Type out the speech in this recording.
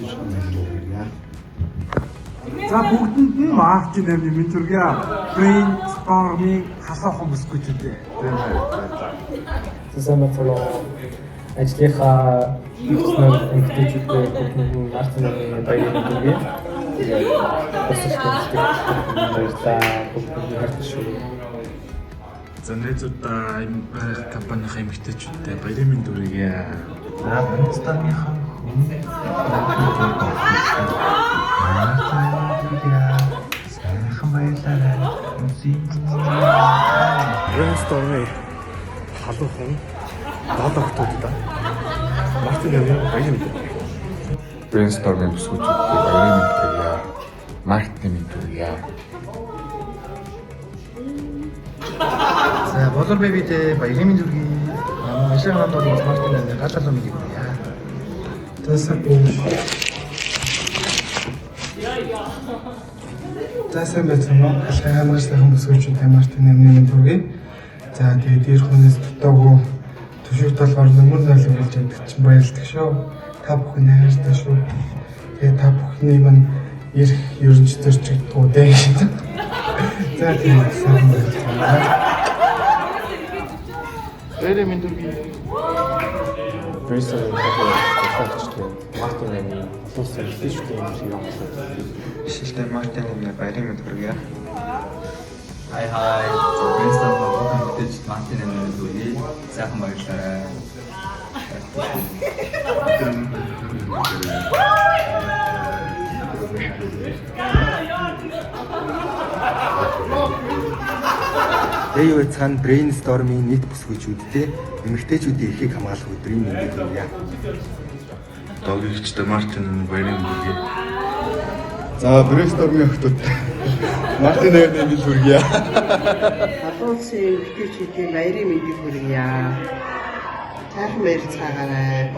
Хүргье. За, бүгдэнд нь Мартин 8-ны мэнд хүргье. Brainstorm-ийн халуухан бүсгүйчүүдээ. Тийм ээ. За, сайн байцгаана уу. Ажлынхаа нэгснээр эмэгтэйчүүдээ бүгдэнд нь Мартин 8-ны баярыг хүргье. Тэгээд босч гэмтдэг баярлалаа. Бүгдэнд нь хайртай шүү. За, найзуудаа, манайх компанийн эмэгтэйчүүдтэй баярын мэнд хүргье. За, brainstorm-ийн хүн сайхан баярлалаа. Brainstorm-ийн халуухан долоо хотуудаа Мартин 8-ны баярын мэнд хүргье. Brainstorm-ийн бүсгүйчүүдтэй баярын мэнд хүргье. Мартины мэнд хүргье. За, Болор бэбидээ баярын мэнд хүргэе. Ажлын хамт олон Мартин 8-ны гал залуу мэндийг хүргье. За, сайн байцгаана уу. Халахын хамгаалж сайхан бүсгүйчүүдээ Мартин 8-ны мэнд хүргье. За, тэгээд эр хүнээс дутаагүй түшиг толгоор нөмөр нойлон болж яддаг чинь баярлдаг шүү. Та бүхэн хайртай шүү. Тэгээд та бүхний минь эрх ерөнч зөрчигдгүү дээ. За, тэгээд сайхан байцгаана. Баярын мэнд хүргэе. Brainstorm-ийн халуухан Мартин 8-ны олон улсын эмэгтэйчүүдийн эрхийг хамгаалах. Ишилтэй Мартин 8-ны баярын мэнд хүргье. Хай хай. Brainstorm бүх эмэгтэйчүүд Мартин 8-ны мэнд хүргэе. Сайхан баярлалаа. Дэё цаан brainstorm-ийн нийт бүсгүйчүүдтэй эмэгтэйчүүдийн эрхийг хамгаалах өдрийн мэндийг хүргье. Догигчтой Мартин 8-ны баярын мэнд хүргье. За, brainstorm-ийн охтууд Мартин 8-ны мэнд хүргье. Олон улсын эмэгтэйчүүдийн баярын мэндийг хүргье. Сайхан баярцгаагаарай.